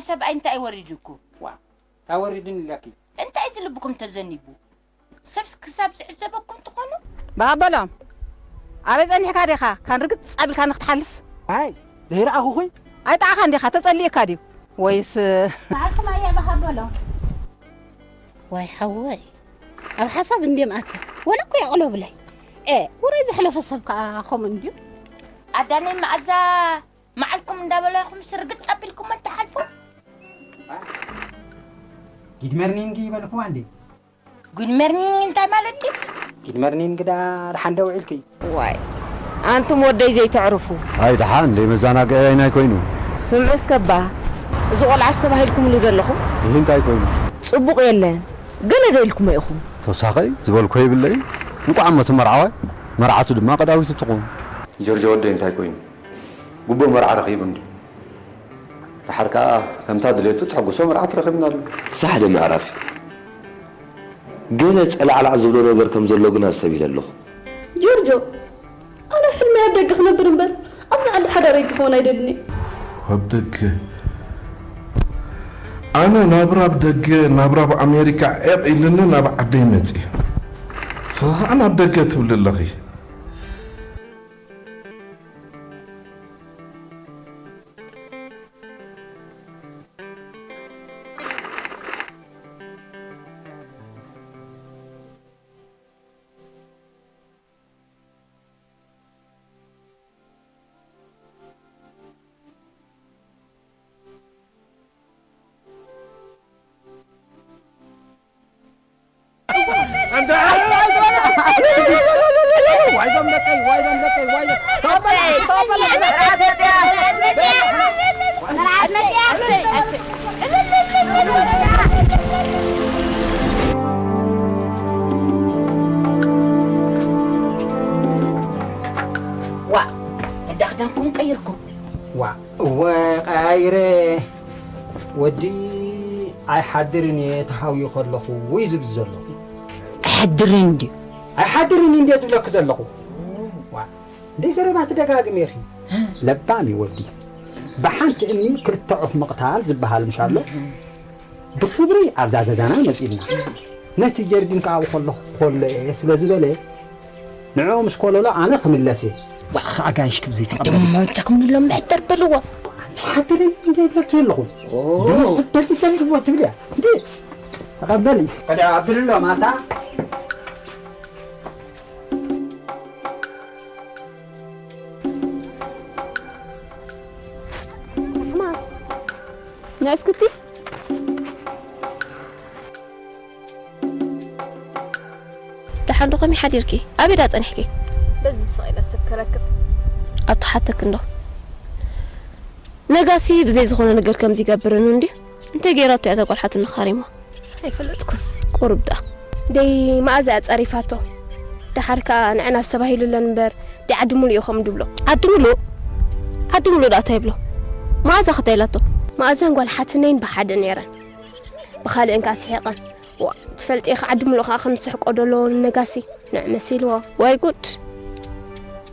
ሰብኣይ እንታይ ወሪድኩ? ዋ፣ እንታይ ወሪድኒ ኢላኪ? እንታይ እዚ ልብኩም ተዘኒቡ? ሰብስ ክሳብ ዝዕዘበኩም ትኾኑ? ባበሎም ኣበይ ጸኒሕካ ዲኻ ካን ርግጽ ኣቢልካ ንክትሓልፍ? ኣይ ዘይረኣኹኺ? ኣይጠዓኻን ዲኻ ተጸሊእካ ድዩ? ወይስ? በዓልኩም ኣያ ባሃበሎም። ዋይ ሓወይ ኣብ ሓሳብ እንድዮም ኣትዮም ወላ እኮ የቕለብለይ። ኤ ውራይ ዘሕለፈ ሰብ ከዓ ከምኡ እንድዩ። ኣዳነይ መኣዛ መዓልኩም እንዳበላኹምስ ርግጽ ኣቢልኩም እትሓልፉ? ጊድ መርኒንግ ይበልክዋ እንዴ? ጉድ መርኒንግ እንታይ ማለት ድዩ? ጊድ መርኒንግ ዳ ደሓን ዶ ውዒልኪ? ዋይ ኣንቱም ወደይ ዘይተዕርፉ። ኣይ ደሓን ደይ መዛናግዒ ኣይናይ ኮይኑ። ስምዑ እስከ እባ እዚ ቆልዓስ ተባሂልኩምሉ ዘለኹም። ይህ እንታይ ኮይኑ? ጽቡቕ የለን ገለ ዶ ኢልኩሞ ኢኹም? ተውሳኸይ ዝበልኮ የብለይን። እንቋዕ እሞ እቲ መርዓዋይ መርዓቱ ድማ ቀዳዊቱ ትኹን። ጆርጆ ወደይ እንታይ ኮይኑ? ግቡእ መርዓ ረኺቡ እንድዩ። ደሓር ከኣ ከምታ ድሌቱ ተሐጉሶ መርዓት ረኺብናሉ። ዛሕደ ምዕራፍ እዩ። ገለ ጸላዕላዕ ዝብሎ ነገር ከም ዘሎ ግን ኣስተብሂለ ኣለኹ። ጆርጆ፣ ኣነ ሕልመይ ኣብ ደገ ክነብር እምበር ኣብዚ ዓዲ ሓዳረይ ክኸውን ኣይደልን እየ። ኣብ ደገ ኣነ ናብራ ኣብ ደገ ናብራ ኣብ ኣሜሪካ ዒቕ ኢሉኒ ናብ ዓደይ መፅየ። ንስኺ ኸዓ ናብ ደገ ትብሊ ኣለኺ። ዋእ ኣዳኽዳንኩም ቀይርኩም። ዋእ እወ ቀያይረ ወዲ ኣይሓድርን እየ ተሃውዩ ከለኹ እዩ ዝብል ዘሎ። ኣይሓድርን ድዩ? ኣይሓድርን እንድየ ዝብለኪ ዘለኹ። ዋእ እንደ ዘረባ ትደጋግሚ ኢኺ። ለባም እዩ ወዲ። ብሓንቲ እምኒ ክልተ ዑፍ ምቕታል ዝበሃል ምሽ ኣሎ። ብኽብሪ ኣብዛ ገዛና መጺእና። ነቲ ጀርዲን ክኣቡ ከለኹ ኮሎ እየ ስለ ዝበለ ንዕኡ ምስ ኮለሎ ኣነ ክምለስ እየ። ንስኺ ኣጋይሽ ክብዚ ተቐበሊ። ደሞ እንታይ ክምንሎም ምሕደር በልዎ። ሓደሪ እንታይ ብለኪ ኣለኹ። ደሞ ሕደር ብዘለዎ ትብልያ። እንዴ ተቐበሊ። ከዳ ኣብልሎም ኣታ ንዕስክቲ ደሓን ዶ ከመይ ሓዲርኪ? ኣበይ ዳ ጸኒሕኪ? በዚ ስቕ ኢለ ሰብ ክረክብ። ኣብ ትሓተኪ እንዶ። ነጋሲ ብዘይ ዝኾነ ነገር ከምዚ ይገብርን እንድዩ። እንታይ ገይራቶ እያ እታ ጓል ሓትኒ ካሪማ? ኣይፈለጥኩን። ቁሩብ ደኣ። ደይ መኣዛ እያ ጸሪፋቶ። ደሓር ከኣ ንዕናስ ተባሂሉለን እምበር ደይ ዓዲ ሙሉእ እዩ ከምኡ ድብሎ። ዓዲ ሙሉእ? ዓዲ ሙሉእ ደኣ እንታይ ይብሎ? መኣዛ ከ እንታይ ኢላቶ? መኣዛን ጓል ሓትነይን ብሓደ ነይረን። ብኻልእን ከኣ ስሒቐን። ዋእ ትፈልጢ ኢኺ ዓዲ ሙሉእ ከኣ ከም ዝስሕቆ ደሎ ንነጋሲ ንዕ መሲልዎ። ዋይ ጉድ!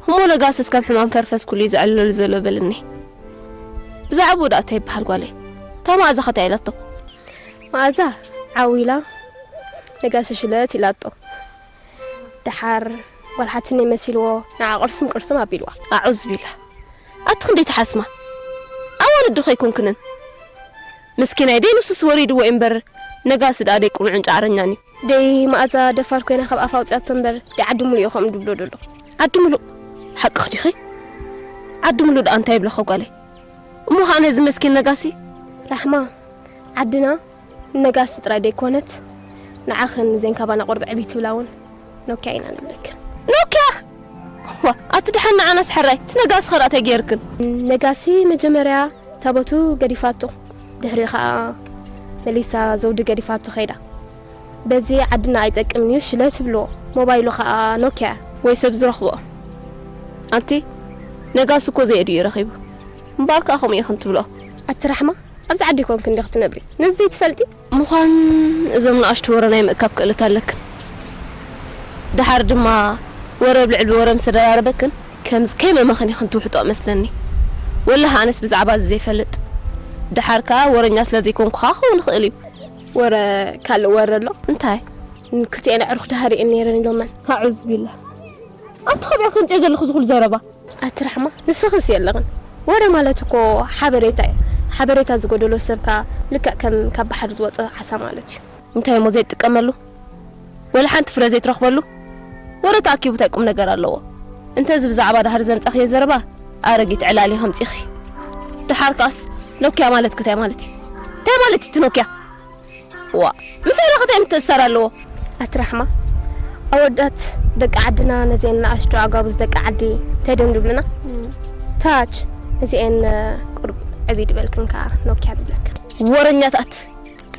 እሞ ነጋስስ ከም ሕማም ከርፈስ ኩሉ እዩ ዘዕልለሉ ዘሎ በልኒ። ብዛዕብኡ ደኣ እንታይ ይበሃል ጓለይ? እታ መኣዛ ከ እንታይ ኢላቶ? መኣዛ ዓው ኢላ ነጋሲ ሽለት ኢላቶ። ደሓር ጓል ሓትነይ መሲልዎ ንዓ ቅርስም ቅርስም ኣቢልዋ። ኣዑዝ ቢላ ኣቲ ክንደይ ትሓስማ ኣዋልድ ዶ ከይኮንክንን ምስኪናይ ደይ ንሱስ ወሪድዎ እዩ እምበር ነጋሲ ደኣ ደይ ቅኑዕን ጫዕረኛን እዩ። ደይ መኣዛ ደፋር ኮይና ካብ ኣፋ ኣውፅኣቶ እምበር ደይ ዓዲ ሙሉእ እዩ ከምኡ ድብሎ ደሎ። ዓዲ ሙሉእ ሓቅኺ ዲኺ? ዓዲ ሙሉእ ደኣ እንታይ ይብለኺ ጓለይ? እሞ ኸዓ ነዚ መስኪን ነጋሲ? ራሕማ ዓድና ንነጋሲ ጥራይ ደይኮነት ንዓኽን ዜን ካባና ቁሩብ ዕብይ ትብላ እውን ኖክያ ኢና ንብለክን። ኖክያ? ዋእ ኣቲ ደሓን ንዓናስ ሕራይ እቲ ነጋሲ ኸ ደኣ ታይ ገይርክን? ነጋሲ መጀመርያ ታቦቱ ገዲፋቶ ድሕሪኡ ኸዓ መሊሳ ዘውዲ ገዲፋቶ ኸይዳ። በዚ ዓድና ኣይጠቅምን እዩ ሽለት ይብልዎ። ሞባይሉ ኸዓ ኖክያ እያ። ወይ ሰብ ዝረኽቦ። ኣንቲ ነጋሲ እኮ ዘየድልዩ እዩ ረኺቡ። እምበኣር ከኣ ከምኡ ኢኽን ትብልኦ። ኣቲ ራሕማ ኣብዚ ዓዲ ኮንኪ እንዲኺ ትነብሪ። ነዚ ዘይትፈልጢ? ምዃን እዞም ንኣሽቱ ወረ ናይ ምእካብ ክእለት ኣለክን። ደሓር ድማ ወረ ኣብ ልዕሊ ወረ ምስ ተደራረበክን ከምዚ ከይመመኽን ኢኽን ትውሕጥኦ መስለኒ። ወላሂ ኣነስ ብዛዕባ እዚ ዘይፈልጥ። ደሓር ከኣ ወረኛ ስለ ዘይኮንኩ ከኣ ክኸውን ይኽእል እዩ። ወረ ካልእ ወረ ኣሎ። እንታይ? ክልቲኤን ኣዕሩኽ ደሃሪኤን ነይረን ኢሎመን። ኣዑዝ ቢላ። ኣቲ ኸቢኣ ከምጽኦ ዘለኹ ዝኹሉ ዘረባ። ኣቲ ራሕማ፣ ንስኽስ የለኽን። ወረ ማለት እኮ ሓበሬታ እዩ። ሓበሬታ ዝጎደሎ ሰብ ከኣ ልክዕ ከም ካብ ባሕሪ ዝወጸ ዓሳ ማለት እዩ። እንታይ እሞ ዘይጥቀመሉ? ወላ ሓንቲ ፍረ ዘይትረኽበሉ? ወረ ተኣኪቡ እንታይ ቁም ነገር ኣለዎ? እንተዚ ብዛዕባ ዳህሪ ዘምጻኽዮ ዘረባ ኣረጊት ዕላል ኢኺ ኣምጺኺ። ደሓር ከኣስ ኖክያ ማለትኪ እንታይ ማለት እዩ? እንታይ ማለት እዩ እቲ ኖክያ? ዋ፣ ምሳይ ኸ እንታይ ምትእስሳር ኣለዎ? ኣቲ ራሕማ፣ ኣወዳት ደቂ ዓድና ነዘን ንኣሽቱ ኣጋብዝ ደቂ ዓዲ እንታይ ደም ድብሉና? ታች እዚኤን ቁሩብ ዕብይ ድበልክን ከኣ ኖክያ ድብለክን። ወረኛታት!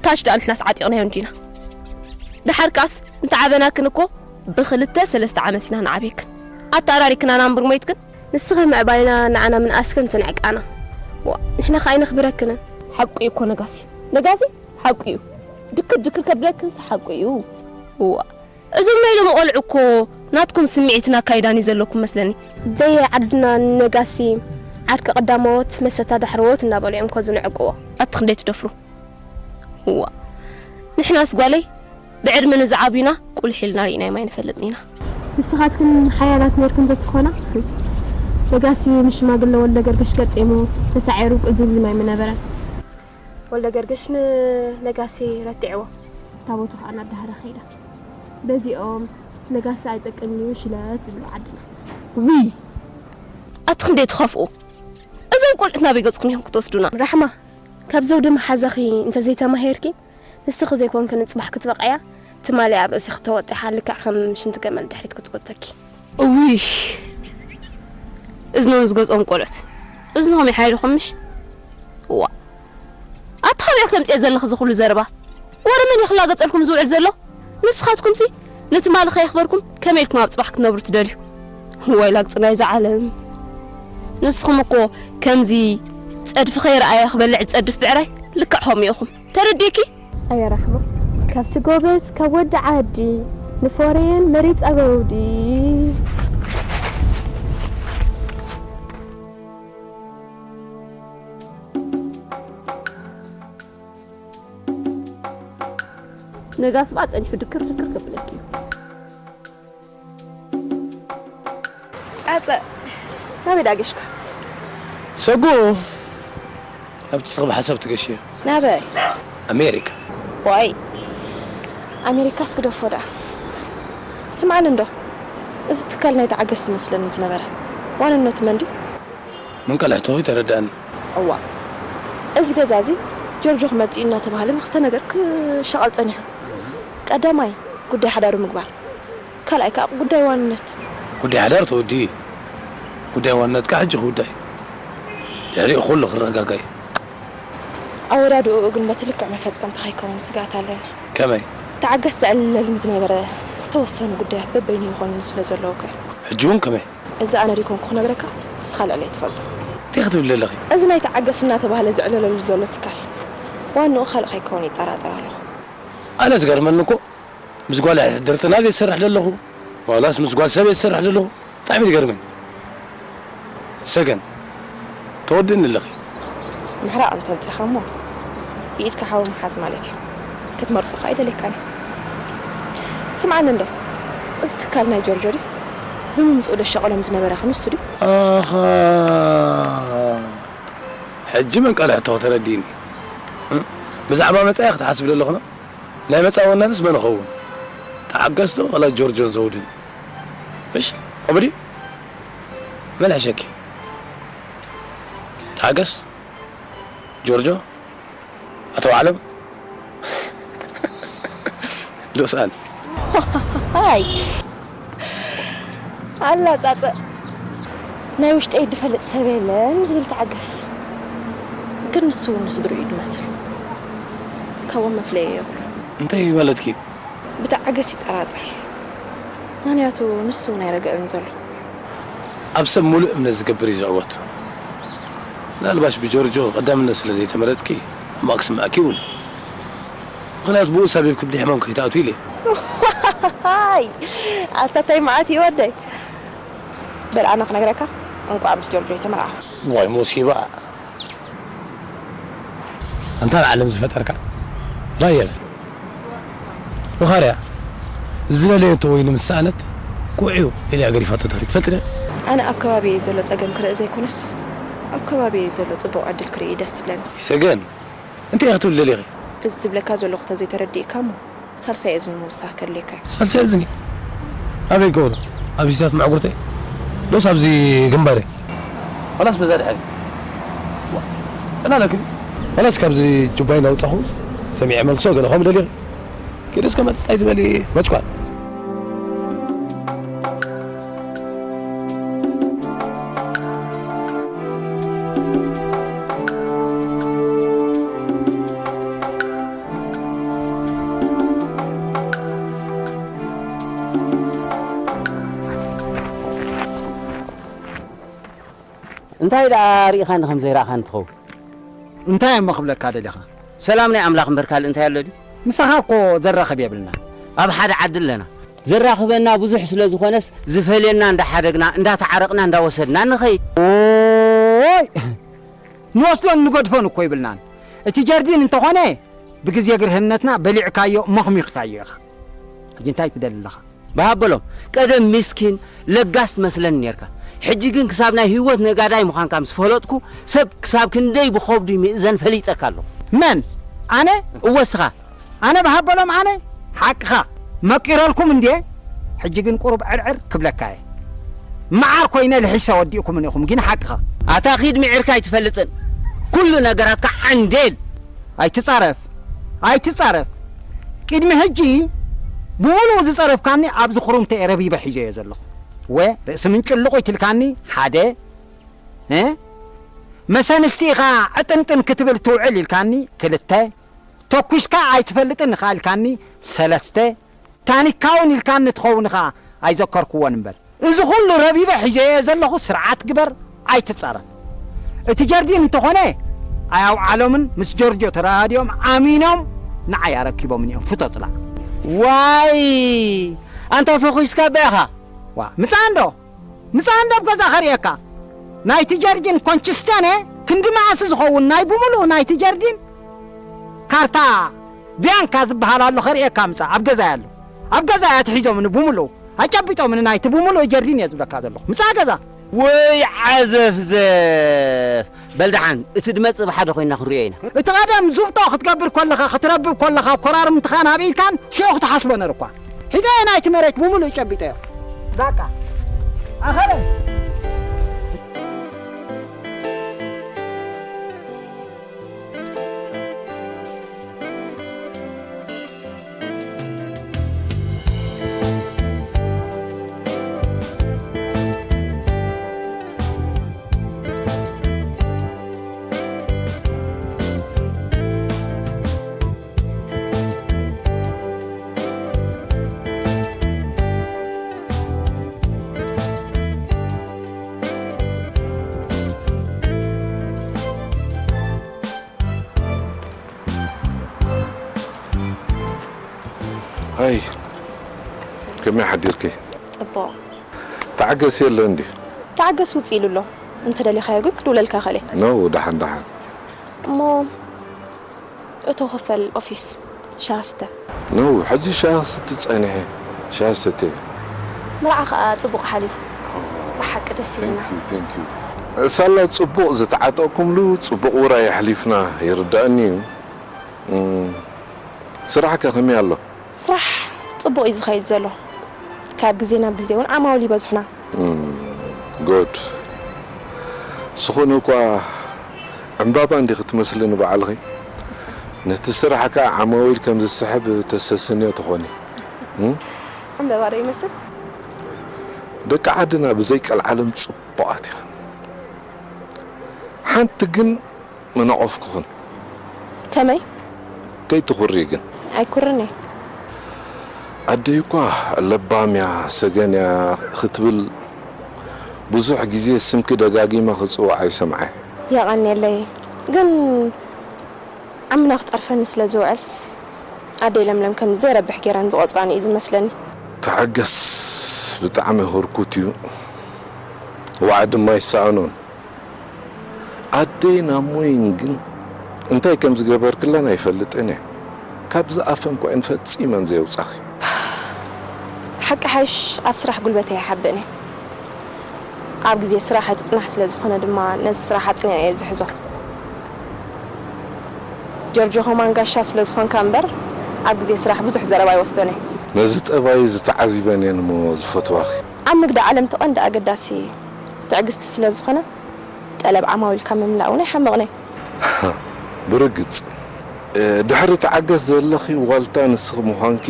ታች ደኣ ንሕናስ ዓጢቕናዮ እንዲና። ደሓር ከኣስ እንተ ዓበናክን እኮ ብኽልተ ሰለስተ ዓመት ኢና ንዓብየክን። ኣተኣራሪክና ናንብር ሞይትክን። ንስኺ ምዕባይና ንዓና ምንኣስክን ትንዕቃና። ዋ፣ ንሕና ከኣ ኣይነኽብረክንን። ሓቁ እዩ እኮ ነጋሲ። ነጋሲ ሓቁ እዩ። ድክር ድክር ከብለክንስ ሓቁ እዩ። ዋ፣ እዞም ናይ ሎሚ ቆልዑ እኮ ናትኩም ስምዒትን ኣካይዳን እዩ ዘለኩም መስለኒ። ደየ ዓድና ነጋሲ ዓርኪ ቀዳሞት መሰታ ዳሕረዎት እናበሉ እዮም እኮ ዝንዕቅዎ። ኣቲ ክንደይ ትደፍሩ? ዋ፣ ንሕናስ ጓለይ ብዕድመ ንዝዓብዩና ቁልሕ ኢልና ርኢናዮም ኣይንፈልጥን ኢና። ንስኻትክን ሓያላት ነይርክን ተትኾና፣ ነጋሲ ምስ ሽማግለ ወልደ ገርገሽ ገጢሙ ተሳዒሩ ቅዝምዝም ኣይምነበረን። ወልደ ገርገሽ ንነጋሲ ረቲዕዎ። ታቦቱ ኸኣ እናዳህረ ኸይዳ። በዚኦም ነጋሲ ኣይጠቅምን እዩ ሽለት ዝብሉ ዓድና። ውይ! ኣቲ ክንደይ ትኸፍኡ! እዞም ቆልዑት ናበይ ገጽኩም ኢኹም ክትወስዱና? ራሕማ፣ ካብ ዘውዲ መሓዛኺ እንተዘይተማሂርኪ፣ ንስኺ ዘይኮንኪ ንጽባሕ ክትበቕዕያ፣ ትማሊ ኣብ ርእስኺ ተወጢሓ ልክዕ ከም ሽንቲ ገመል ድሕሪት ክትጎተኪ። እውይሽ! እዝኖም ዝገዝኦም ቆልዑት። እዝንኹም ይሓይልኹም ምሽ? እዋ። ኣቲ ኻበይ ከምጽኦ ዘለኺ እዚ ኩሉ ዘረባ? ወረ መን እዩ ክላገጸልኩም ዝውዕል ዘሎ? ንስኻትኩምሲ ንትማሊ ከየኽበርኩም ከመይ ኢልኩም ኣብ ጽባሕ ክትነብሩ ትደልዩ? ዋይ ላግጺ ናይዛ ዓለም። ንስኹም እኮ ከምዚ ጸድፊ ከይረኣየ ክበልዕ ዝጸድፍ ብዕራይ ልክዕ ከምኡ ኢኹም። ተረዲእኪ? ኣየ ራሕማ፣ ካብቲ ጎበዝ፣ ካብ ወዲ ዓዲ፣ ንፎሬን መሪጻ ገውዲ። ነጋስ በኣ ጸኒሑ ድክር ድክር ከብለኪ እዩ። ጸጸ፣ ናበይ ደኣ ገሽካ? ሰጉ፣ ናብቲ ስኽብ ሓሳብ ትገሽዮ። ናበይ? ኣሜሪካ። ዋይ፣ ኣሜሪካስ ግደፎ ደኣ። ስምዓኒ እንዶ፣ እዚ ትካል ናይ ተዓገስ ዝመስለኒ ዝነበረ ዋንነቱ መን ድዩ? ምን ቀልሕቶኺ ተረድኣኒ። እዋ፣ እዚ ገዛ እዚ ጆርጆ ክመጽእ እዩ እናተባህለ ብኽልተ ነገር ክሸቐል ጸኒሑ። ቀዳማይ፣ ጉዳይ ሓዳሩ ምግባር። ካልኣይ ከኣ ጉዳይ ዋንነት። ጉዳይ ሓዳር ተወዲ። ጉዳይ ዋንነት ከኣ ሕጂ ክውዳእ እዩ። ድሕሪኡ ኩሉ ክረጋጋእ እዩ። ኣወዳድእኡ ግን በቲ ልክዕ መፈጸምታ ከይከውን ስግኣት ኣለኒ። ከመይ? ተዓገስ ዘዕልለኒ ዝነበረ ዝተወሰኑ ጉዳያት በበይኑ ይኾኑኒ ስለ ዘለዉ እኮ እዩ። ሕጂ እውን ከመይ? እዚ ኣነ ደይኮንኩ ክነግረካ፣ ንስኻ ልዕለይ ትፈልጦ። እንታይ ክትብሊ ኣለኺ? እዚ ናይ ተዓገስ እናተባህለ ዝዕለለሉ ዘሎ ትካል ዋንኡ ካልእ ከይከውን ይጠራጠር ኣለኹ። ኣነ ዝገርመኒ እኮ፣ ምስ ጓል ሕድርትና ድየ ዝሰርሕ ዘለኹ ዋላስ ምስ ጓል ሰብ እየ ዝሰርሕ ዘለኹ? ብጣዕሚ እዩ ዝገርመኒ። ሰገን፣ ተወድእኒ ኣለኺ። ምሕራቕ እንተምጺኻ እሞ ብኢድካ ሓዊ ምሓዝ ማለት እዩ። ክትመርጾ ከኣ ኣይደልየካን እየ። ስምዓኒ እንዶ፣ እዚ ትካል ናይ ጆርጆ ድዩ? ብምምጽኡ ደሻቐሎም ዝነበረ ኸ ንሱ ድዩ? ኣኻ፣ ሕጂ መንቀሊ ሕቶኺ ተረዲእኒ። እም፣ ብዛዕባ መጻኢ ክትሓስብ ዘለኹ ዶ? ናይ መጻኢ ዋንነትስ መን ይኸውን? ተዓገስ ዶ ዋላ ጆርጆን ዘውድን? ምሽ? ከምኡ ድዩ? መን ይሕሸኪ? ተዓገስ? ጆርጆ? ኣቶ ዓለም? ዶስኣን? ሃይ! ኣላ ጻጸ፣ ናይ ውሽጠይ ድፈልጥ ሰብ የለን ዝብል ተዓገስ። ግን ንሱ እውን ንስድርኡ እዩ ዝመስል። ካብኦም መፍለዪ የብሉን። እንታይ ማለትኪ? ብተዓገስ ይጠራጠር። ምኽንያቱ ንሱ እውን ኣይረግእን ዘሎ። ኣብ ሰብ ሙሉእ እምነት ዝገብር እዩ ዝዕወት። ምናልባሽ ብጆርጆ ቀዳምነት ስለ ዘይተመረጽኪ ሕማቕ ክስምዐኪ ይብሉ። ምኽንያቱ ብኡ ሳቢብ ክብዲ ሕማም ከይትኣትዊ ኢለ። ሃይ! ኣታ ታይ መዓት እዩ ወደይ። በል ኣነ ክነግረካ፣ እንቋዕ ምስ ጆርጆ ኣይተመርዓኹ። ዋይ ሞሲባ። ኣንታ ንዓለም ዝፈጠርካ ራይ የለን። ወኻርያ ዝደለየቶ ወይ ንምሰኣነት ኩዕዩ ኢለ ገሪፋቶ ትኸይድ ትፈልጥ ደ? ኣነ ኣብ ከባቢየ ዘሎ ጸገም ክርኢ ዘይኮነስ፣ ኣብ ከባቢየ ዘሎ ጽቡቕ ዕድል ክርኢ ደስ ዝብለኒ። ሰገን፣ እንታይ ኢኺ ክትብል ደሊኺ? እዚ ዝብለካ ዘለኹ ተዘይተረዲእካ እሞ፣ ሳልሳይ እዝኒ ምውሳኽ ከድልየካ እዩ። ሳልሳይ እዝኒ? ኣበይ ከውሎ? ኣብ ሂስታት መዕጉርተይ? ዶስ ኣብዚ ግንባረይ? ኸላስ በዛ ድሓሪ። ዋ፣ ዕላለክን? ኸላስ ካብዚ ጁባይ ናውጻኹ ሰሚዐ መልሶ ገለ ከም ደሊኺ። ኪዲ እስከ መጽ ኣይትበሊ መጭቋል። እንታይ ደኣ ርኢኻኒ ከም ዘይረኣኻኒ ትኸውን? እንታይ እሞ ክብለካ ደሊኻ? ሰላም ናይ ኣምላኽ እምበር ካልእ እንታይ ኣሎ ድዩ? ምሳኻ እኮ ዘራኽብ የብልና። ኣብ ሓደ ዓዲ ኣለና። ዘራኽበና ብዙሕ ስለ ዝኾነስ ዝፈልየና እንዳሓደግና፣ እንዳተዓረቕና፣ እንዳወሰድና ንኸይድ። ኦይ! ንወስዶን ንገድፎን እኮ ይብልናን። እቲ ጀርዲን እንተኾነ ብግዜ ግርህነትና በሊዕካዮ፣ መኽሚኽካዮ ኢኻ። ሕጂ እንታይ ትደሊ ኣለኻ? ብሃበሎም፣ ቀደም ሚስኪን ለጋስ ትመስለኒ ኔርካ። ሕጂ ግን ክሳብ ናይ ህይወት ነጋዳይ ምዃንካ ምስ ፈለጥኩ፣ ሰብ ክሳብ ክንደይ ብኸብዱ ይምእዘን ፈሊጠካ ኣለኹ። መን? ኣነ? እወ፣ እስኻ። ኣነ ብሃበሎም ኣነ? ሓቅኻ። መቂረልኩም እንድየ? ሕጂ ግን ቁሩብ ዕርዕር ክብለካ እየ። መዓር ኮይነ ልሒሰ ወዲእኩምን ኢኹም፣ ግን ሓቅኻ። ኣታ ኺድ ምዒርካ ኣይትፈልጥን። ኩሉ ነገራትካ ዓንዴል። ኣይትጻረፍ፣ ኣይትጻረፍ። ቅድሚ ሕጂ ብምሉኡ ዝጸረፍካኒ ኣብዚ ኹሩምተ እየ ረቢበ ሒዘዮ ዘለኹ። ወ ርእሲ ምንጭልቑ ኢትልካኒ ሓደ፣ እ? መሰንስቲ ኢኻ ዕጥንጥን ክትብል ትውዕል ኢልካኒ ክልተ፣ ተኩስካ ኣይትፈልጥን ኢኻ ኢልካኒ ሰለስተ፣ ታኒካ እውን ኢልካኒ ትኸውን ኢኻ ኣይዘከርኩዎን እምበር። እዚ ኹሉ ረቢበ ሒዘዮ ዘለኹ ስርዓት ግበር፣ ኣይትጻረፍ። እቲ ጀርዲን እንተኾነ ኣያውዓሎምን ምስ ጆርጆ ተረዳዲኦም ኣሚኖም ንዓይ ኣረኪቦምኒ እዮም። ፍቶ ጽላእ። ዋይ! ኣንታ ፈኹስካ በኻ። ዋ፣ ምጻእ እንዶ? ምጻእ እንዶ ኣብ ገዛ ከርእየካ። ናይቲ ጀርዲን ኮንችስተነ ክንዲ መኣሲ ዝኸውን ናይ ብምሉኡ ናይቲ ጀርዲን ካርታ ቢያንካ ዝበሃል ኣሎ፣ ከርእየካ ምጻእ። ኣብ ገዛ ኣሎ። ኣብ ገዛ እያ ትሒዞምኒ ብምሉኡ። ኣጨቢጦምኒ ናይቲ ብምሉኡ ጀርዲን እየ ዝብለካ ዘለኹ። ምጻእ ገዛ። ወይ ዓዘፍዘፍ። በል ደሓን፣ እቲ ድመጽእ ብሓደ ኮይንና ክንርእዮ ኢና። እቲ ቀደም ዙብጦ ክትገብር ከለኻ፣ ክትረብብ ከለኻ፣ ኣብ ኮራርምትኻን ኣብ ኢድካን ሽዑ ክትሓስቦ ነርኳ። ሒዘዮ ናይቲ መሬት ብምሉእ ጨቢጠዮ። ዛቃ። ኣኸለ። ሃይ፣ ከመይ ሓዲርኪ? ጽቡቕ። ተዓገስ የለ እንዲ? ተዓገስ ውጽእ ኢሉ ኣሎ። እንተ ደሊኻዮ ግን ክድውለልካ እኽእል እየ። ኖ፣ ደሓን፣ ደሓን። እሞ እቶ ክፈል ኦፊስ ሻሂ ስተ። ኖ፣ ሕጂ ሻሂ ክሰቲ ጸኒሐ። ሻሂ ሰትየ። መርዓ ኸኣ ጽቡቕ ሓሊፉ። ብሓቂ ደስ ኢሉና። Thank you, thank you። ሳላ ጽቡቕ ዝተዓጠቕኩምሉ ጽቡቕ ውራይ ኣሕሊፍና ይርድኣኒ እዩ። እም፣ ስራሕ ከ ከመይ ኣሎ? ስራሕ ጽቡቕ እዩ ዝኸይድ ዘሎ። ካብ ግዜ ናብ ግዜ እውን ዓማውል ይበዝሑና። እም፣ ጉድ። ዝኾነ እኳ ዕምባባ እንዲኺ ትመስሊ ንባዕልኺ። ነቲ ስራሕ ከኣ ዓማዊል ከም ዝስሕብ ተሰስንዮ ትኾኒ። እም? ዕምበባ ዶ ይመስል? ደቂ ዓድና ብዘይ ቀልዓለም ጽቡቓት ኢኽን። ሓንቲ ግን ምነቐፍኩኽን። ከመይ? ከይትኹሪ ግን። ኣይኩርን እየ። ኣደይ እኳ ለባም እያ፣ ሰገን እያ ክትብል ብዙሕ ግዜ ስምኪ ደጋጊመ ክጽውዓ ይሰምዓ። የቐንየለይ። ግን ዓምና ክጸርፈኒ ስለ ዝውዕልስ ኣደይ ለምለም ከም ዘይረብሕ ገይረን ዝቖጽራኒ እዩ ዝመስለኒ። ተዓገስ፣ ብጣዕሚ ህርኩት እዩ። ዋዕ ድማ ይሰኣኖን። ኣደይ ናብ ሞይን ግን እንታይ ከም ዝገበርክለን ኣይፈልጥን እየ። ካብዚ ኣፈን ኮይን ፈጺመን ዘየውጻኺ። ሓቂ ሓይሽ ኣብ ስራሕ ጉልበተይ ይሓብእኒ። ኣብ ግዜ ስራሕ ኣይትጽናሕ ስለ ዝኾነ ድማ ነዚ ስራሕ ኣጽኒዐ እየ ዝሕዞ። ጆርጆ ኸማን ጋሻ ስለ ዝኾንካ እምበር ኣብ ግዜ ስራሕ ብዙሕ ዘረባ ኣይወስዶን እየ። ነዚ ጠባይ ዝተዓዚበን እየን እሞ ዝፈትዋኺ። ኣብ ንግዲ ዓለም እቲ ቀንዲ ኣገዳሲ ትዕግስቲ ስለ ዝኾነ ጠለብ ዓማዊልካ ምምላእ እውን ኣይሓምቕን እየ። ብርግጽ ድሕሪ ተዓገስ ዘለኺ ዋልታ ንስኺ ምዃንኪ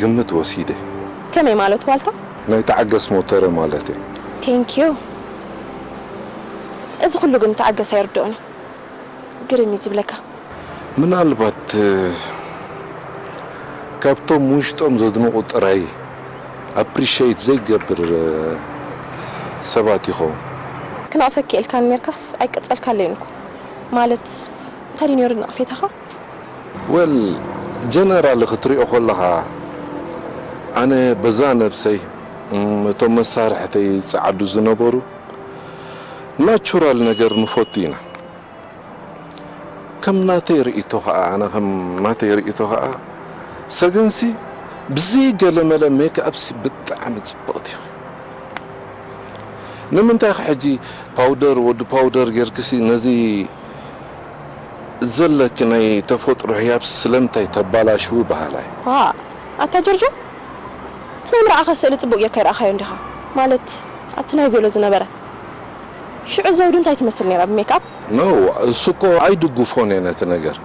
ግምት ወሲደ። ከመይ ማለት ዋልታ? ናይ ተዓገስ ሞተረ ማለት እየ። Thank you። እዚ ኩሉ ግን ተዓገስ ኣይርድኦን እዩ። ግርም እዩ ዝብለካ። ምናልባት ካብቶም ውሽጦም ዘድንቑ ጥራይ ኣፕሪሸይት ዘይገብር ሰባት ይኸውን። ክነቕፈኪ ኢልካኒ ነርካስ ኣይቀጸልካለይን እኮ። ማለት እንታይ ድዩ ነይሩ ነቕፌታኻ? ወል ጀነራል ክትሪኦ ከለኻ ኣነ በዛ ነብሰይ እቶም መሳርሕተይ ይጸዓዱ ዝነበሩ ናቹራል ነገር ንፈቱ ኢና። ከም ናተይ ርእይቶ ኸኣ ኣነ ከም ናተይ ርእይቶ ኸኣ ሰገንሲ ብዘይ ገለመለ ሜክኣፕሲ ብጣዕሚ ጽብቕቲ ኢኺ። ንምንታይ ኢኺ ሕጂ ፓውደር ወዲ ፓውደር ጌርክሲ ነዚ ዘለኪ ናይ ተፈጥሮ ህያብ ስለምንታይ ተባላሽዊ በሃላይ። ዋእ ኣታ ጆርጆ እቲ ናይ ምርዓኻ ስእሊ ጽቡቕ ጌርካ ኣይረኣኻዮን ዲኻ? ማለት ኣብቲ ናይ ቬሎ ዝነበረ ሽዑ ዘውዲ እንታይ ትመስል ነይራ ብሜክኣፕ? No እሱ እኮ ኣይድግፎን እየ ነቲ ነገር።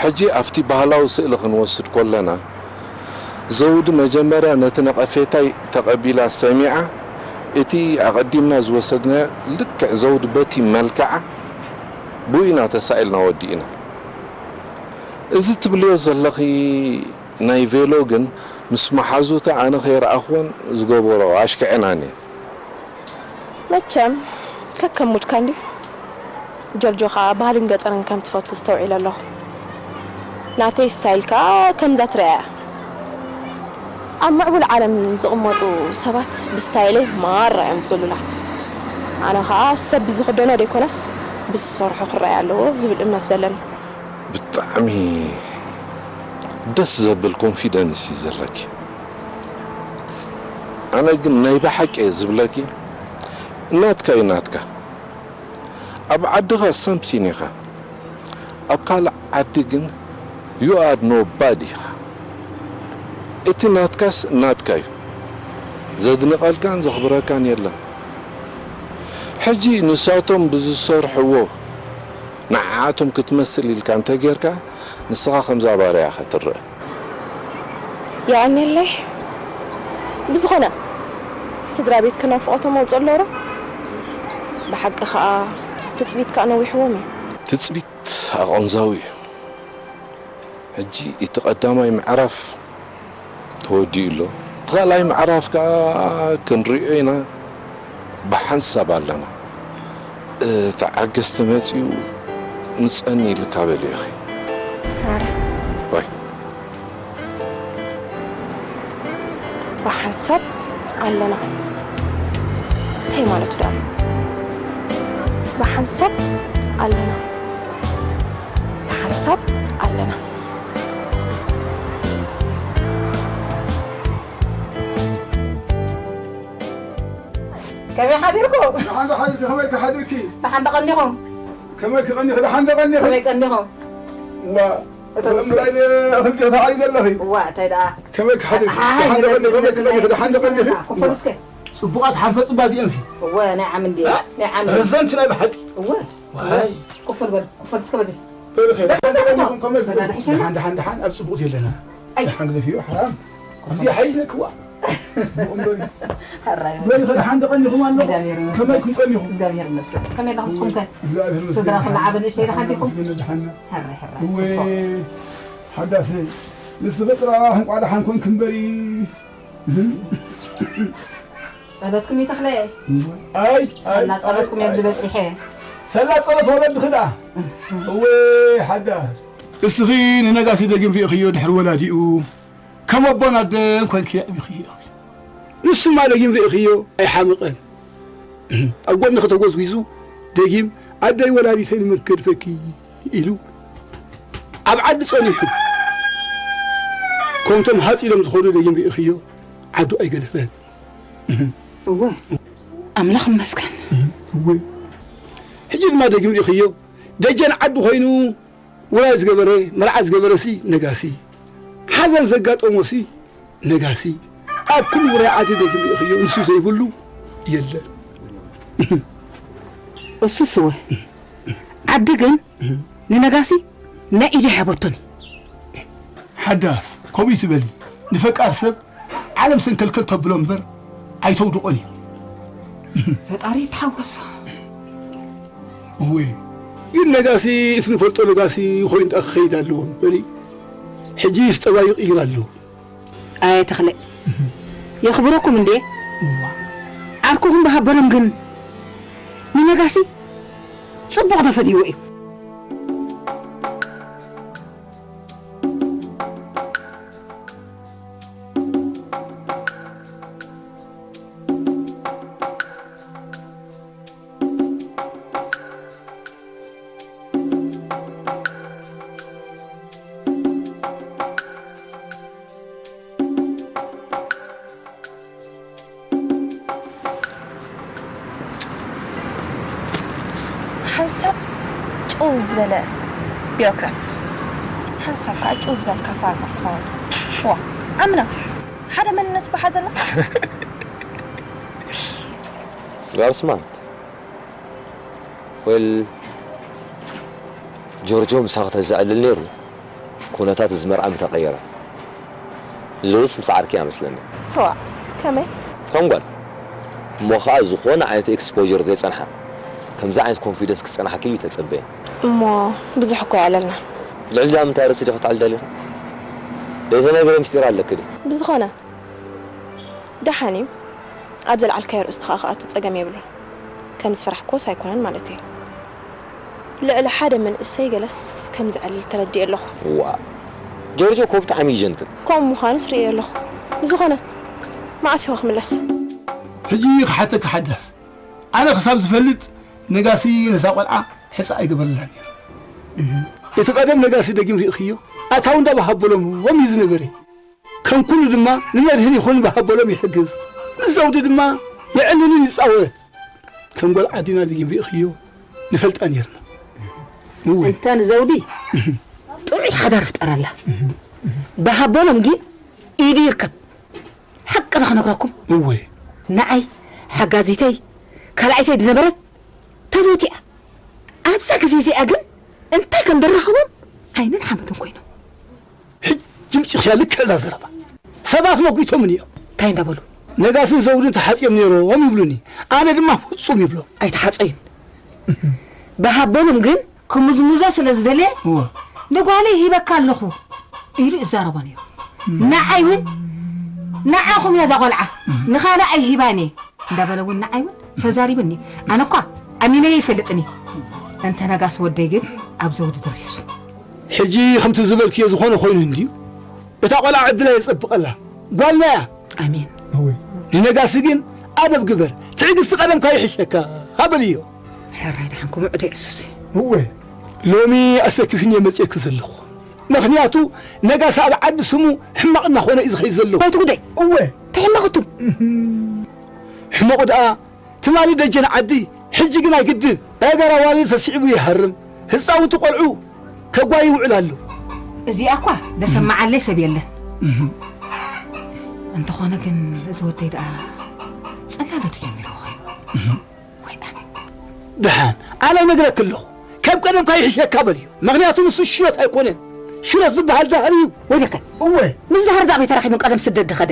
ሕጂ ኣብቲ ባህላዊ ስእሊ ክንወስድ ኮለና ዘውዲ መጀመርያ ነቲ ነቐፌታይ ተቐቢላ ሰሚዓ እቲ ኣቐዲምና ዝወሰድናዮ ልክዕ ዘውዲ በቲ መልክዓ ብኡ ኢና ተሳኢልና ወዲእና። እዚ ትብልዮ ዘለኺ ናይ ቬሎ ግን ምስ መሓዙተ ኣነ ከይረኣኽወን ዝገበርኦ ኣሽክዐናኒ። መቸም ከከም ሙድካ እንድዩ። ጆርጆ ከኣ ባህልን ገጠርን ከም ትፈቱ ኣስተውዒለ ኣለኹ። ናተይ ስታይል ከኣ ከምዛ ትርእያ እያ። ኣብ ምዕቡል ዓለም ዝቕመጡ ሰባት ብስታይለይ ማራ እዮም ጽሉላት። ኣነ ከኣ ሰብ ብዝኽደኖ ደይኮነስ ብዝሰርሖ ክረኣይ ኣለዎ ዝብል እምነት ዘለኒ። ብጣዕሚ ደስ ዘብል ኮንፊደንስ እዩ ዘለኪ። ኣነ ግን ናይ ብሓቂ እየ ዝብለኪ ናትካ እዩ ናትካ። ኣብ ዓድኻ ሳምሲን ኢኻ ኣብ ካልእ ዓዲ ግን you are nobody ኢኻ። እቲ ናትካስ ናትካ እዩ። ዘድንቐልካን ዘኽብረካን የለን። ሕጂ ንሳቶም ብዝሰርሕዎ ንዓኣቶም ክትመስል ኢልካ እንተጌርካ ንስኻ ከምዛ ባርያ ኢኻ ትረኣ። የቐንየለይ። ብዝኾነ ስድራ ቤትኪ ናፍቖቶም ኣውፅእሎ ዶ? ብሓቂ ኸኣ ትፅቢት ከኣ ነዊሕዎም እዩ። ትፅቢት ኣቐንዛዊ እዩ። ሕጂ እቲ ቀዳማይ ምዕራፍ ተወዲኡ ኣሎ። እቲ ካልኣይ ምዕራፍ ከኣ ክንሪኦ ኢና። ብሓንሳብ ኣለና። ተዓገስ ተመጺኡ ንጸኒ ኢልካ በልዮ ኢኺ። ኣረ። ባይ። ብሓንሳብ ኣለና እንታይ ማለቱ ደኣ? ብሓንሳብ ኣለና። ብሓንሳብ ኣለና። ከመይ ሓዲርኩም? ደሓን ዶ ሓዲርኪ? ከመይ ከ ሓዲርኪ? ደሓን ዶ ቀኒኹም? ከመይ ክቐኒኺ? ደሓን ዶ ቀኒኺ? ከመይ ቀኒኹም? ዋ፣ እቶም ብረምብራይ ዶ ክልተ ተዓሪ ዘለኺ? ዋ፣ እንታይ ደኣ? ከመይ ክሓድር? ኣሓ፣ ደሓን ዶ ቀኒኺ? ከመይ ክቐኒኺ? ደሓን ዶ ቀኒኺ? ክፈል እስከ። ጽቡቓት ሓንፈጽባ እዚአንሲ። እወ፣ ናይ ዓም እንድየ። እ? ናይ ዓም። ረዘንቲ ናይ ብሓቂ። እወ። ዋይ። ክፈል በል፣ ክፈል እስከ በዚ። በል ኸይር። በል፣ ደሓን ዶ በል፣ ቀኒኹም? ከመይ በዛ ክፍል? ደሕሸና? ደሓን፣ ደሓን፣ ደሓን፣ ኣብ ጽቡቕ የለና። ኣይ። ደሓን ግደፍዮ፣ ሓራም። እዚ ሓይሽ ነክዋ። ጽቡቕ እምበሪ። ሕራይ። በል ኸ፣ ደሓን ዶ ቀኒኹም ኣለኹም? እግዚኣብሔር ይመስገን። ከመይ ኢልኩም ቀኒኹም? እግዚኣብሔር ይመስገን። ከመይ ኣለኹም ንስኹም ከ? እግዚኣብሔር ይመስገን። ስድራ ኩሉ ዓቢ ንእሽተይ ደሓን ዲኹም? ይመስገን፣ ደሓን። ሕራይ፣ ሕራይ። እወ፣ ጽቡቕ። ሓዳስ፣ ንስኺ ጥራሕ እንቋዕ ደሓን ኮንኪ እምበሪ። ጸሎትኩም ይተኽለ። ኣይ፣ ኣይ፣ ሰላ ጸሎትኩም ኣይ፣ እዮም ዝበጺሐ። ሰላ ጸሎት ወለድኺ ደኣ። እወ፣ ሓዳስ። እስኺ ንነጋሲ ደጊም ርኢኽዮ ድሕሪ ወላዲኡ። ከም ኣቦን ኣደን ኮንኪ ኣዕቢኽዮ ኢኺ። ንሱማ ደጊም ርኢኽዮ ኣይሓመቐን። ኣብ ጎንኺ ተጎዝጒዙ ደጊም ኣደይ ወላዲተይ ንመን ክገድፈኪ ኢሉ ኣብ ዓዲ ጸኒሑ፣ ከምቶም ሃጽ ኢሎም ዝኸዱ ደጊም ርኢኽዮ፣ ዓዱ ኣይገደፈን። እወ፣ ኣምላኽ ይመስገን። እወ። ሕጂ ድማ ደጊም ርኢኽዮ፣ ደጀን ዓዱ ኮይኑ፣ ውራይ ዝገበረ፣ መርዓ ዝገበረሲ ነጋሲ፣ ሓዘን ዘጋጠሞሲ ነጋሲ፣ ኣብ ኩሉ ውራይ ዓዲ ደጊም ርኢኽዮ፣ ንሱ ዘይብሉ የለን። እሱስ እወ፣ ዓዲ ግን ንነጋሲ ናይ ኢዱ ኣይሃበቶን እዩ። ሓዳስ፣ ከምኡ ትበሊ፣ ንፈቃር ሰብ ዓለም ሰንከልከል ተብሎ እምበር ኣይተውድቖን እዩ። ፈጣሪ ይተሓወሶ። እወ፣ ግን ነጋሲ፣ እቲ ንፈልጦ ነጋሲ ኮይኑ ደኣ ክኸይድ ኣለዎ እምበሪ፣ ሕጂስ ጠባዩ ይቕይር ኣለዎ። ኣየ ተኽለ፣ የኽብረኩም እንዴ? እዋ። ዓርኩኹም ብሃበሎም ግን ንነጋሲ ጽቡቕ ዶ ፈዲዎ እዩ? ሓንሳብ ጭው ዝበለ ቢሮክራት፣ ሓንሳብ ከዓ ጭው ዝበልካ ፋርመር ትኸውን። ዋ፣ ኣምና ሓደ መንነት በሓዘና። You are smart. Well, ጆርጆ ምሳኺ ተዘዕልል ነይሩ፣ ኩነታት እዚ መርዓ ምተቐየረ። ሉሉስ ምስ ዓርኪ እያ መስለኒ። ዋ፣ ከመይ? ከም ጓል። እሞ ኸዓ ዝኾነ ዓይነት ኤክስፖዠር ዘይጸንሓ፣ ከምዚ ዓይነት ኮንፊደንስ ክጸንሓኪ ይተጸበየ። እሞ ብዙሕ እኮ ይኣለልና። ልዕሊ ዳ ምንታይ ርእሲ ዲኺ ክትዓሊ ደሊኺ? ዘይተነግረ ምስጢር ኣለኪ ድዩ? ብዝኾነ፣ ደሓን እዩ። ኣብ ዘልዓልካዮ ርእስኻ ክኣቱ ጸገም የብሉን። ከም ዝፈራሕክዎስ ኣይኮነን ማለተይ። ልዕሊ ሓደ መንእሰይ ገለስ ከም ዝዕልል ተረዲኤ ኣለኹ። ዋ፣ ጆርጆ እኮ ብጣዕሚ እዩ ጀንትል። ከምኡ ምዃኑስ ርእየ ኣለኹ። ብዝኾነ፣ መዓስ ኢኻ ክምለስ? ሕጂ ክሓተካ ሓዳስ፣ ኣነ ክሳብ ዝፈልጥ ነጋሲ ነዛ ቆልዓ ሕጻ ኣይገበረላን ነይሩ። እቲ ቀደም ነጋሲ ደጊም ርኢኽዮ፣ ኣታዊ እንዳበሃበሎም እዩ ዝነበረ። ከም ኩሉ ድማ ንመድህን ይኹን በሃበሎም ይሕግዝ። ምስ ዘውዲ ድማ የዕልልን ይጻወት። ከም ጓል ዓዲና ደጊም ርኢኽዮ ንፈልጣ ነይርና። እወ። እንተ ንዘውዲ ጥዑይ ሓዳር ፍጠረላ። በሃበሎም ግን ኢዱ ይርከብ። ሓቂ ዶ ክነግረኩም? እወ። ንዓይ ሓጋዚተይ ካልኣይተይ ዝነበረት ተሞቲኣ። ኣብዛ ግዜ እዚኣ ግን እንታይ ከም ደራኸቦም ዓይንን ሓመድን ኮይኖም። ሕጂ ምጺኽያ ልክዕ እዛ ዘረባ። ሰባት መጒቶምኒ እዮም። እንታይ እንዳበሉ? ነጋስን ዘውድን ተሓጽዮም ነይሮም ይብሉኒ። ኣነ ድማ ፍጹም ይብሎም። ኣይተሓጸዩን። ብሃበሎም ግን ክምዝምዞ ስለ ዝደለየ፣ እወ። ንጓለይ ሂበካ ኣለኹ ኢሉ ይዛረቦ ነይሩ። ንዓይ እውን ንዓኹም እያ እዛ ቆልዓ፣ ንኻልእ ኣይሂባን እየ። እንዳበለ እውን ንዓይ እውን ተዛሪብኒ። ኣነ እኳ ኣሚነዮ ይፈልጥኒ። እንተ ነጋሲ ወደይ ግን ኣብ ዘውዲ ደሪሱ። ሕጂ ከምቲ ዝበልክዮ ዝኾነ ኮይኑ እንድዩ። እታ ቆልዓ ዕድላ የጸብቐላ። ጓልና እያ። ኣሜን። እወ። ንነጋሲ ግን ኣደብ ግበር። ትዕግስቲ ቀደምካ ይሕሸካ። ሃበልዮ። ሕራይ ደሓንኩም ውዕዶ የሱስ። እወ። ሎሚ ኣሰኪፍኒ እየ መጺኤኪ ዘለኹ። ምኽንያቱ ነጋሲ ኣብ ዓዲ ስሙ ሕማቕ እናኾነ እዩ ዝኸይድ ዘሎ። ኣይቲ ጉደይ። እወ። እንታይ ሕማቕ እቱም? እህም። ሕመቑ ደኣ ትማሊ ደጀን ዓዲ፣ ሕጂ ግን ኣይግድን። ናይ ጋራ ዋሊ ተስዒቡ ይሃርም። ህጻውንቲ ቆልዑ ከጓይ ይውዕል ኣሎ። እዚኣ እኳ ዘሰምዓለይ ሰብ የለን። እህም። እንተኾነ ግን እዚ ወደይ ደኣ ጽላለ ተጀሚርዎ ኾይኑ። እህም። ወይ ኣነ። ደሓን፣ ኣነ እነግረኪ ኣለኹ። ከም ቀደምካ ይሕሸካ በልዮ። ምኽንያቱ ንሱ ሽሮት ኣይኮነን። ሽሮት ዝበሃል ዳህሪ እዩ። ወይለከ። እወ። ምስ ዳህሪ ደኣ ተራኺቡ ቀደም ስደት ዝኸደ።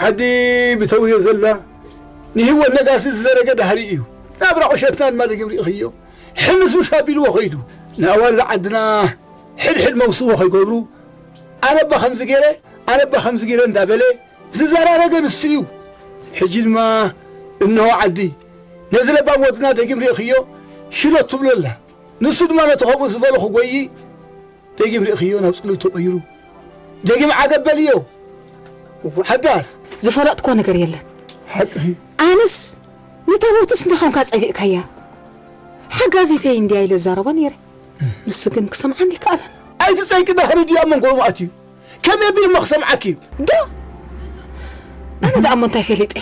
ዓዲ ብተውርዮ ዘላ ንህይወት ነጋሲ ዝዘረገ ዳህሪ እዩ። ናብራ ቁሸትና ድማ ደጊም ርኢኽዮ። ሕምስምስ ኣቢልዎ ኸይዱ። ንኣዋልድ ዓድና ሕድሕድ መውስቦ ከይገብሩ፣ ኣነ እባ ከምዚ ገይረ፣ ኣነ እባ ከምዚ ገይረ እንዳበለ ዝዘራረገ ንሱ እዩ። ሕጂ ድማ እንሆ ዓዲ ነዚ ለባም ወድና ደጊም ርኢኽዮ ሽሎት ትብሎ ኣላ። ንሱ ድማ ነቲ ከምኡ ዝበሎ ክጎዪ ደጊም ርኢኽዮ ናብ ጽሉል ተቐይሩ። ደጊም ዓገብ በልዮ። እዋ። ሓዳስ። ዝፈለጥክዎ ነገር የለን። ሓቅኺ። ኣነስ ንታ ቦትስ እንተኾንካ ጸጊእካያ። ሓጋዚተይ እንድያ ኢለ እዛረቦ ነይረ። ንሱ ግን ክሰምዓኒ ኣይከኣለን። ኣይትጸይቂ፣ ዳህሪ ድያ መንጎ ማእት እዩ። ከመይ ኣቢሉ እሞ ክሰምዓኪ እዩ? ዶ? ኣነ ደኣ እሞ እንታይ ፈሊጠ?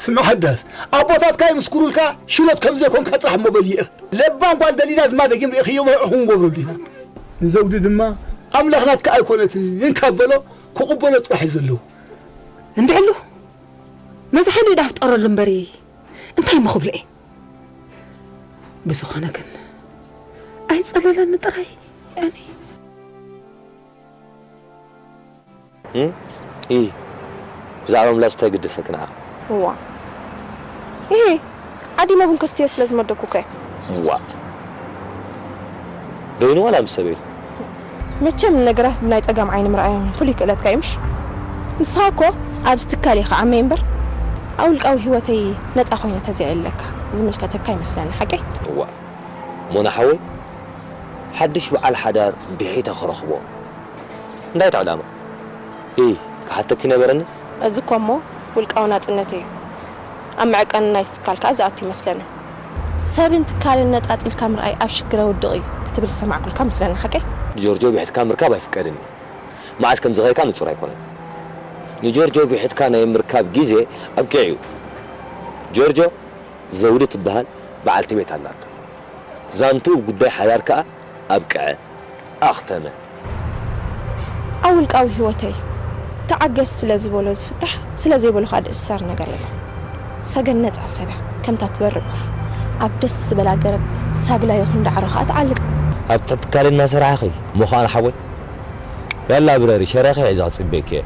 ስምዒ ሓዳስ፣ ኣቦታትካ ይምስክሩልካ፣ ሽሎት ከም ዘይኮንካ ጥራሕ እሞ በልየ። ለባም ጓል ደሊና ድማ ደጊም ርኢኽዮ፣ መርዑኹም ንገብረሉ ኢና። ንዘውዲ ድማ ኣምላኽ ናትካ ኣይኮነትን ካብ በሎ፣ ክቕበሎ ጥራሕ እዩ ዘለዎ። እንድዕሉ፣ ነዚ ሓይሉ ኢዳ ፍጠረሉ እምበሪ፣ እንታይ እሞ ክብሎ እየ? ብዝኾነ ግን፣ ኣይጸለለኒ ጥራይ፣ ያኒ። እም? ኢ፣ ብዛዕባ ምላስ እንታይ ግደሰኪ ንዓኺ? እዋ። እሄ፣ ዓዲመ ቡን ከስትዮ ስለ ዝመደኩ እኮ እየ። እዋ። በይኑ ዋላ ምስ ሰበይቱ? መቸም ነገራት ብናይ ጸጋም ዓይኒ ምርኣዮም ፍሉይ ክእለትካ እዩ፣ ምሽ? ንስኻ እኮ ኣብዚ ትካል ኢኻ ዓመይ እምበር፣ ኣብ ውልቃዊ ህይወተይ ነጻ ኮይነ ተዘይዕለካ ዝምልከተካ ይመስለኒ፣ ሓቀይ? እዋ። ሞና ሓወይ፣ ሓድሽ በዓል ሓዳር ብሒተ ክረኽቦ። እንታይ እቲ ዕላማ? ኢ፣ ክሓተኪ ነበረኒ? እዚ እኮ እሞ ውልቃዊ ናጽነተይ እዩ። ኣብ መዐቀኒ ናይዚ ትካል ከኣ ዝኣቱ ይመስለኒ። ሰብን ትካልን ነጻጺልካ ምርኣይ ኣብ ሽግር ኣውድቕ እዩ ክትብል ዝሰማዕኩልካ መስለኒ፣ ሓቀይ? ንጆርጆ ብሕትካ ምርካብ ኣይፍቀድን እዩ። መዓስ ከም ዝኸድካ ንጹር ኣይኮነን። ንጆርጆ ብሕትካ ናይ ምርካብ ግዜ ኣብቂዑ እዩ። ጆርጆ፣ ዘውዲ ትበሃል በዓልቲ ቤት ኣላቶ። ዛንትኡ ጉዳይ ሓዳር ከኣ ኣብቅዐ፣ ኣኽተመ። ኣብ ውልቃዊ ህይወተይ ተዓገስ ስለ ዝበሎ ዝፍታሕ፣ ስለ ዘይበሎ ከኣ ዝእሰር ነገር የለን። ሰገን ነጻ ሰብ እያ፣ ከምታ ትበርቕ ዑፍ ኣብ ደስ ዝበላ ገረብ ሳግላ ይኹን ዳዕሮ ከኣ ትዓልብ። ኣብ ትሕቲ ትካለይ እናሰራሕኺ እሞ ከኣ ንሓወይ፣ ያላ ብረሪ፣ ሸረኺ ሒዘ ክጽበየኪ እየ።